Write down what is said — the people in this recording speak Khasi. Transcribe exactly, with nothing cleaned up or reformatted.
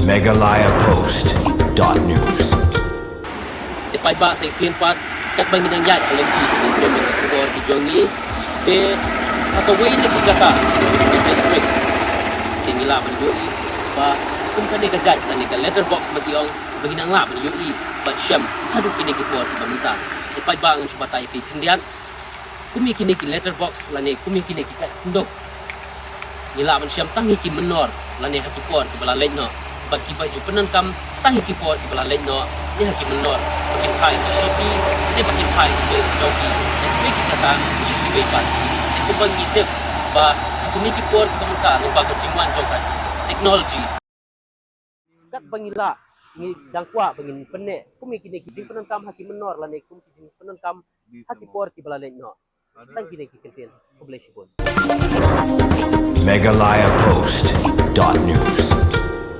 Meghalaya Post dot news. Te paidbah sa shisien pat, katba ngi dang ïaid ka lynti ka jingkren bad ka khubor ka jong ngi, te ha kawei na ki jaka, ka district, te ngi lah ban ïohi ba kum kane ka jait, kane ka letter box ba ki ong, ba ngi nang lah ban ïohi bad shem haduh kine ki por kiba mynta. Te paidbah, ngan shu batai ïa phi khyndiat. Kum ïa kine ki letter box lane kum ïa kine ki jait synduk, ngi lah ban shem tang ïa ki mynnor lane ha ki por kiba la leit noh, bad kiba ju pyndonkam tang ïa ki por kiba la leit noh ne ha ki mynnor ba kin phah ïa ki shithi ne ba kin phah ïa ki jong ki na kiwei ki jaka sha kiwei pat. Te kumba ngi tip ba ha kine ki por kiba mynta lyngba ka jingwan jong ka technology, katba ngi lah, ngi dang kwah ba ngin pynneh kum ïa kine ki jingpyndonkam ha ki mynnor lane kum ki jingpyndonkam ha ki por kiba la leit noh. Tang kine ki kyntien, khublei shibun. Meghalaya Post dot news.